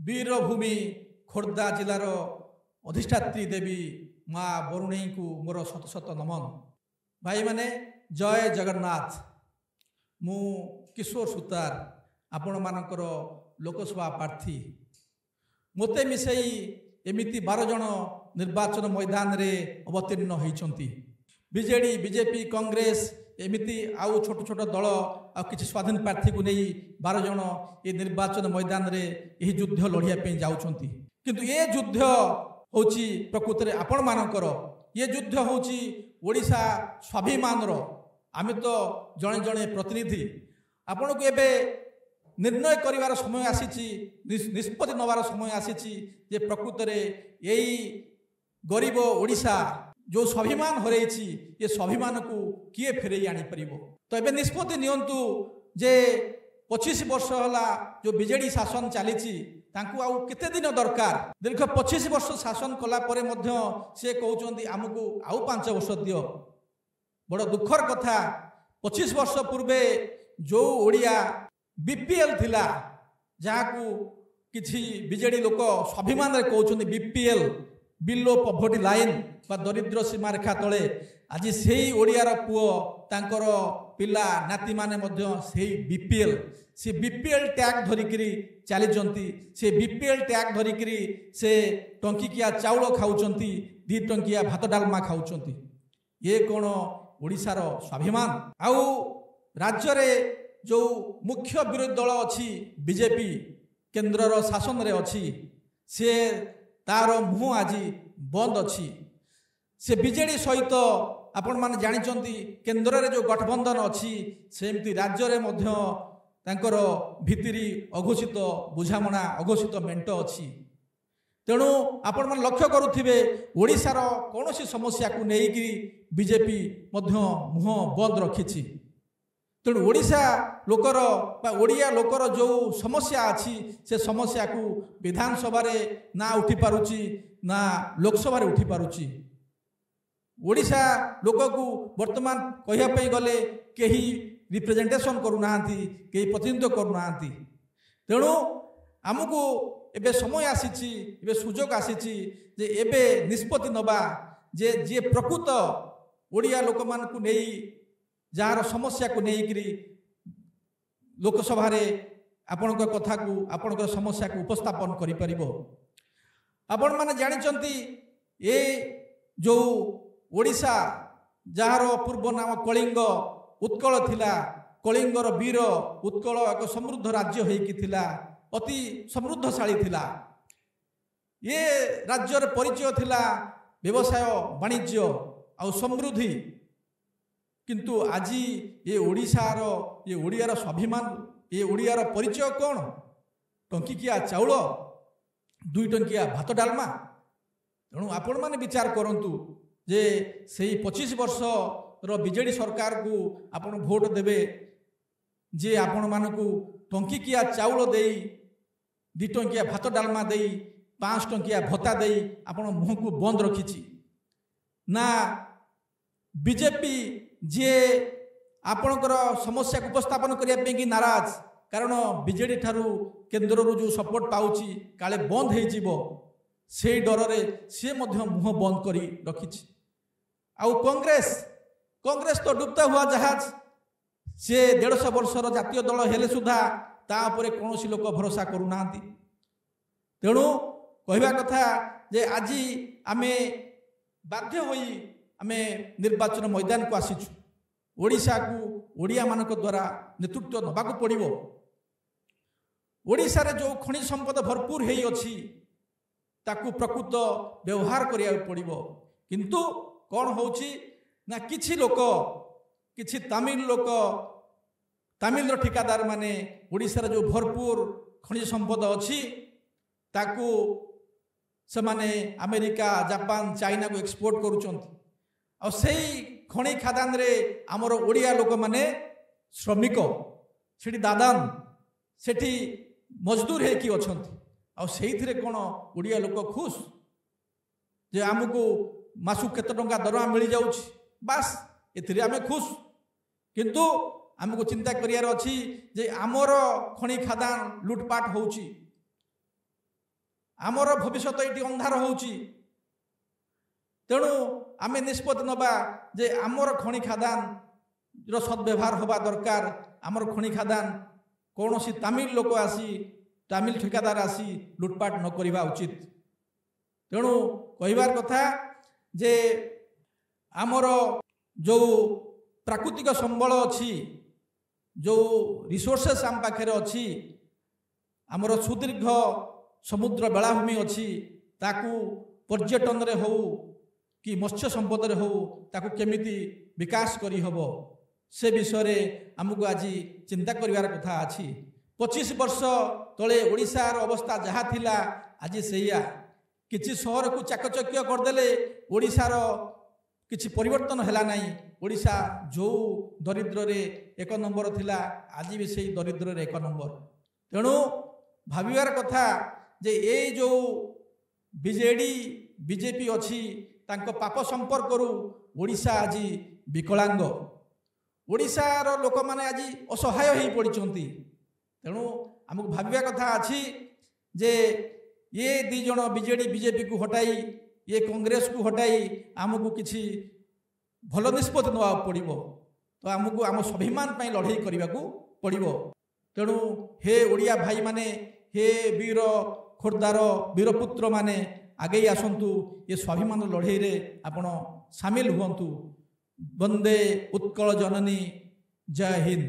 ବୀରଭୂମି ଖୋର୍ଦ୍ଧା ଜିଲ୍ଲାର ଅଧିଷ୍ଠାତ୍ରୀ ଦେବୀ ମା ବରୁଣେଇଙ୍କୁ ମୋର ଶତ ଶତ ନମନ। ଭାଇମାନେ, ଜୟ ଜଗନ୍ନାଥ। ମୁଁ କିଶୋର ସୂତାର, ଆପଣମାନଙ୍କର ଲୋକସଭା ପ୍ରାର୍ଥୀ। ମୋତେ ମିଶାଇ ଏମିତି 12 ଜଣ ନିର୍ବାଚନ ମଇଦାନରେ ଅବତୀର୍ଣ୍ଣ ହୋଇଛନ୍ତି। ବିଜେଡ଼ି, ବିଜେପି, କଂଗ୍ରେସ, ଏମିତି ଆଉ ଛୋଟ ଛୋଟ ଦଳ ଆଉ କିଛି ସ୍ୱାଧୀନ ପ୍ରାର୍ଥୀକୁ ନେଇ 12 ଜଣ ଏ ନିର୍ବାଚନ ମଇଦାନରେ ଏହି ଯୁଦ୍ଧ ଲଢ଼ିବା ପାଇଁ ଯାଉଛନ୍ତି। କିନ୍ତୁ ଏ ଯୁଦ୍ଧ ହେଉଛି ପ୍ରକୃତରେ ଆପଣମାନଙ୍କର, ଏ ଯୁଦ୍ଧ ହେଉଛି ଓଡ଼ିଶା ସ୍ୱାଭିମାନର। ଆମେ ତ ଜଣେ ଜଣେ ପ୍ରତିନିଧି। ଆପଣଙ୍କୁ ଏବେ ନିର୍ଣ୍ଣୟ କରିବାର ସମୟ ଆସିଛି, ନିଷ୍ପତ୍ତି ନେବାର ସମୟ ଆସିଛି ଯେ ପ୍ରକୃତରେ ଏଇ ଗରିବ ଓଡ଼ିଶା ଯେଉଁ ସ୍ୱାଭିମାନ ହରେଇଛି, ଏ ସ୍ୱାଭିମାନକୁ କିଏ ଫେରେଇ ଆଣିପାରିବ? ତ ଏବେ ନିଷ୍ପତ୍ତି ନିଅନ୍ତୁ ଯେ 25 ବର୍ଷ ହେଲା ଯେଉଁ ବିଜେଡ଼ି ଶାସନ ଚାଲିଛି, ତାଙ୍କୁ ଆଉ କେତେ ଦିନ ଦରକାର? ଦୀର୍ଘ 25 ବର୍ଷ ଶାସନ କଲା ପରେ ମଧ୍ୟ ସେ କହୁଛନ୍ତି ଆମକୁ ଆଉ 5 ବର୍ଷ ଦିଅ। ବଡ଼ ଦୁଃଖର କଥା, 25 ବର୍ଷ ପୂର୍ବେ ଯେଉଁ ଓଡ଼ିଆ ବିପିଏଲ୍ ଥିଲା, ଯାହାକୁ କିଛି ବିଜେଡ଼ି ଲୋକ ସ୍ୱାଭିମାନରେ କହୁଛନ୍ତି ବିପିଏଲ୍, ବିଲୋ ପଭର୍ଟି ଲାଇନ୍ ବା ଦରିଦ୍ର ସୀମାରେଖା ତଳେ, ଆଜି ସେଇ ଓଡ଼ିଆର ପୁଅ, ତାଙ୍କର ପିଲା ନାତିମାନେ ମଧ୍ୟ ସେଇ ବିପିଏଲ୍, ସେ ବିପିଏଲ୍ ଟ୍ୟାଗ୍ ଧରିକିରି ଚାଲିଛନ୍ତି। ସେ ବିପିଏଲ୍ ଟ୍ୟାଗ୍ ଧରିକିରି ସେ ଟଙ୍କିକିଆ ଚାଉଳ ଖାଉଛନ୍ତି, 2 ଟଙ୍କିଆ ଭାତ ଡାଲମା ଖାଉଛନ୍ତି। ଇଏ କ'ଣ ଓଡ଼ିଶାର ସ୍ୱାଭିମାନ? ଆଉ ରାଜ୍ୟରେ ଯେଉଁ ମୁଖ୍ୟ ବିରୋଧୀ ଦଳ ଅଛି ବିଜେପି, କେନ୍ଦ୍ରର ଶାସନରେ ଅଛି, ସେ ତାର ମୁହଁ ଆଜି ବନ୍ଦ ଅଛି। ସେ ବିଜେଡ଼ି ସହିତ ଆପଣମାନେ ଜାଣିଛନ୍ତି କେନ୍ଦ୍ରରେ ଯେଉଁ ଗଠବନ୍ଧନ ଅଛି, ସେମିତି ରାଜ୍ୟରେ ମଧ୍ୟ ତାଙ୍କର ଭିତିରି ଅଘୋଷିତ ବୁଝାମଣା, ଅଘୋଷିତ ମେଣ୍ଟ ଅଛି। ତେଣୁ ଆପଣମାନେ ଲକ୍ଷ୍ୟ କରୁଥିବେ, ଓଡ଼ିଶାର କୌଣସି ସମସ୍ୟାକୁ ନେଇକରି ବିଜେପି ମଧ୍ୟ ମୁହଁ ବନ୍ଦ ରଖିଛି। ତେଣୁ ଓଡ଼ିଶା ଲୋକର ବା ଓଡ଼ିଆ ଲୋକର ଯେଉଁ ସମସ୍ୟା ଅଛି, ସେ ସମସ୍ୟାକୁ ବିଧାନସଭାରେ ନା ଉଠିପାରୁଛି, ନା ଲୋକସଭାରେ ଉଠିପାରୁଛି। ଓଡ଼ିଶା ଲୋକକୁ ବର୍ତ୍ତମାନ କହିବା ପାଇଁ ଗଲେ କେହି ରିପ୍ରେଜେଣ୍ଟେସନ୍ କରୁନାହାନ୍ତି, କେହି ପ୍ରତିନିଧିତ୍ୱ କରୁନାହାନ୍ତି। ତେଣୁ ଆମକୁ ଏବେ ସମୟ ଆସିଛି, ଏବେ ସୁଯୋଗ ଆସିଛି ଯେ ଏବେ ନିଷ୍ପତ୍ତି ନେବା ଯେ ଯିଏ ପ୍ରକୃତ ଓଡ଼ିଆ ଲୋକମାନଙ୍କୁ ନେଇ, ଯାହାର ସମସ୍ୟାକୁ ନେଇକରି ଲୋକସଭାରେ ଆପଣଙ୍କ କଥାକୁ, ଆପଣଙ୍କର ସମସ୍ୟାକୁ ଉପସ୍ଥାପନ କରିପାରିବ। ଆପଣମାନେ ଜାଣିଛନ୍ତି, ଏ ଯେଉଁ ଓଡ଼ିଶା, ଯାହାର ପୂର୍ବ ନାମ କଳିଙ୍ଗ ଉତ୍କଳ ଥିଲା, କଳିଙ୍ଗର ବୀର ଉତ୍କଳ ଏକ ସମୃଦ୍ଧ ରାଜ୍ୟ ହେଇକି ଥିଲା, ଅତି ସମୃଦ୍ଧଶାଳୀ ଥିଲା। ଏ ରାଜ୍ୟର ପରିଚୟ ଥିଲା ବ୍ୟବସାୟ, ବାଣିଜ୍ୟ ଆଉ ସମୃଦ୍ଧି। କିନ୍ତୁ ଆଜି ଏ ଓଡ଼ିଶାର, ଏ ଓଡ଼ିଆର ସ୍ୱାଭିମାନ, ଏ ଓଡ଼ିଆର ପରିଚୟ କ'ଣ? ଟଙ୍କିକିଆ ଚାଉଳ, 2 ଟଙ୍କିଆ ଭାତ ଡାଲମା। ତେଣୁ ଆପଣମାନେ ବିଚାର କରନ୍ତୁ ଯେ ସେଇ 25 ବର୍ଷର ବିଜେଡ଼ି ସରକାରକୁ ଆପଣ ଭୋଟ ଦେବେ, ଯେ ଆପଣମାନଙ୍କୁ ଟଙ୍କିକିଆ ଚାଉଳ ଦେଇ, 2 ଟଙ୍କିଆ ଭାତ ଡାଲମା ଦେଇ, 5 ଟଙ୍କିଆ ଭତ୍ତା ଦେଇ ଆପଣ ମୁହଁକୁ ବନ୍ଦ ରଖିଛି, ନା ବିଜେପି ଯିଏ ଆପଣଙ୍କର ସମସ୍ୟାକୁ ଉପସ୍ଥାପନ କରିବା ପାଇଁକି ନାରାଜ, କାରଣ ବିଜେଡ଼ି ଠାରୁ କେନ୍ଦ୍ରରୁ ଯେଉଁ ସପୋର୍ଟ ପାଉଛି କାଳେ ବନ୍ଦ ହେଇଯିବ, ସେଇ ଡରରେ ସିଏ ମଧ୍ୟ ମୁହଁ ବନ୍ଦ କରି ରଖିଛି। ଆଉ କଂଗ୍ରେସ, କଂଗ୍ରେସ ତ ଡୁବତା ହୁଆ ଜାହାଜ। ସିଏ 150 ବର୍ଷର ଜାତୀୟ ଦଳ ହେଲେ ସୁଦ୍ଧା ତା ଉପରେ କୌଣସି ଲୋକ ଭରସା କରୁନାହାନ୍ତି। ତେଣୁ କହିବା କଥା ଯେ ଆଜି ଆମେ ବାଧ୍ୟ ହୋଇ ଆମେ ନିର୍ବାଚନ ମଇଦାନକୁ ଆସିଛୁ। ଓଡ଼ିଶାକୁ ଓଡ଼ିଆମାନଙ୍କ ଦ୍ୱାରା ନେତୃତ୍ୱ ନେବାକୁ ପଡ଼ିବ। ଓଡ଼ିଶାରେ ଯେଉଁ ଖଣିଜ ସମ୍ପଦ ଭରପୁର ହେଇଅଛି, ତାକୁ ପ୍ରକୃତ ବ୍ୟବହାର କରିବାକୁ ପଡ଼ିବ। କିନ୍ତୁ କ'ଣ ହେଉଛି ନା, କିଛି ଲୋକ, କିଛି ତାମିଲ ଲୋକ, ତାମିଲର ଠିକାଦାର ମାନେ ଓଡ଼ିଶାରେ ଯେଉଁ ଭରପୁର ଖଣିଜ ସମ୍ପଦ ଅଛି, ତାକୁ ସେମାନେ ଆମେରିକା, ଜାପାନ, ଚାଇନାକୁ ଏକ୍ସପୋର୍ଟ କରୁଛନ୍ତି। ଆଉ ସେଇ ଖଣି ଖାଦାନରେ ଆମର ଓଡ଼ିଆ ଲୋକମାନେ ଶ୍ରମିକ, ସେଠି ଦାଦାନ, ସେଠି ମଜଦୁର ହେଇକି ଅଛନ୍ତି। ଆଉ ସେଇଥିରେ କ'ଣ ଓଡ଼ିଆ ଲୋକ ଖୁସ ଯେ ଆମକୁ ମାସକୁ କେତେ ଟଙ୍କା ଦରମା ମିଳିଯାଉଛି, ବାସ୍ ଏଥିରେ ଆମେ ଖୁସ? କିନ୍ତୁ ଆମକୁ ଚିନ୍ତା କରିବାର ଅଛି ଯେ ଆମର ଖଣି ଖାଦାନ ଲୁଟପାଟ ହେଉଛି। ଆମର ଭବିଷ୍ୟତ ଏଇଠି ଅନ୍ଧାର ହେଉଛି। ତେଣୁ ଆମେ ନିଷ୍ପତ୍ତି ନେବା ଯେ ଆମର ଖଣି ଖାଦାନର ସଦ୍ବ୍ୟବହାର ହେବା ଦରକାର। ଆମର ଖଣି ଖାଦାନ କୌଣସି ତାମିଲ ଲୋକ ଆସି, ତାମିଲ ଠିକାଦାର ଆସି ଲୁଟପାଟ ନ କରିବା ଉଚିତ। ତେଣୁ କହିବାର କଥା ଯେ ଆମର ଯେଉଁ ପ୍ରାକୃତିକ ସମ୍ବଳ ଅଛି, ଯେଉଁ ରିସୋର୍ସେସ୍ ଆମ ପାଖରେ ଅଛି, ଆମର ସୁଦୀର୍ଘ ସମୁଦ୍ର ବେଳାଭୂମି ଅଛି, ତାକୁ ପର୍ଯ୍ୟଟନରେ ହେଉ କି ମତ୍ସ୍ୟ ସମ୍ପଦରେ ହେଉ, ତାକୁ କେମିତି ବିକାଶ କରିହେବ ସେ ବିଷୟରେ ଆମକୁ ଆଜି ଚିନ୍ତା କରିବାର କଥା ଅଛି। 25 ବର୍ଷ ତଳେ ଓଡ଼ିଶାର ଅବସ୍ଥା ଯାହା ଥିଲା ଆଜି ସେଇଆ। କିଛି ସହରକୁ ଚାକଚକ୍ୟ କରିଦେଲେ ଓଡ଼ିଶାର କିଛି ପରିବର୍ତ୍ତନ ହେଲା ନାହିଁ। ଓଡ଼ିଶା ଯେଉଁ ଦରିଦ୍ରରେ 1 ନମ୍ବର ଥିଲା, ଆଜି ବି ସେଇ ଦରିଦ୍ରରେ 1 ନମ୍ବର। ତେଣୁ ଭାବିବାର କଥା ଯେ ଏଇ ଯେଉଁ ବିଜେଡ଼ି ବିଜେପି ଅଛି, ତାଙ୍କ ପାପ ସମ୍ପର୍କରୁ ଓଡ଼ିଶା ଆଜି ବିକଳାଙ୍ଗ। ଓଡ଼ିଶାର ଲୋକମାନେ ଆଜି ଅସହାୟ ହୋଇପଡ଼ିଛନ୍ତି। ତେଣୁ ଆମକୁ ଭାବିବା କଥା ଅଛି ଯେ ଏ 2 ଜଣ ବିଜେଡ଼ି ବିଜେପିକୁ ହଟାଇ, ଏ କଂଗ୍ରେସକୁ ହଟାଇ ଆମକୁ କିଛି ଭଲ ନିଷ୍ପତ୍ତି ନେବାକୁ ପଡ଼ିବ। ତ ଆମକୁ ଆମ ସ୍ୱାଭିମାନ ପାଇଁ ଲଢ଼େଇ କରିବାକୁ ପଡ଼ିବ। ତେଣୁ ହେ ଓଡ଼ିଆ ଭାଇମାନେ, ହେ ବୀର ଖୋର୍ଦ୍ଧାର ବୀରପୁତ୍ରମାନେ, ଆଗେଇ ଆସନ୍ତୁ, ଏ ସ୍ୱାଭିମାନ ଲଢ଼େଇରେ ଆପଣ ସାମିଲ ହୁଅନ୍ତୁ। ବନ୍ଦେ ଉତ୍କଳ ଜନନୀ, ଜୟ ହିନ୍ଦ।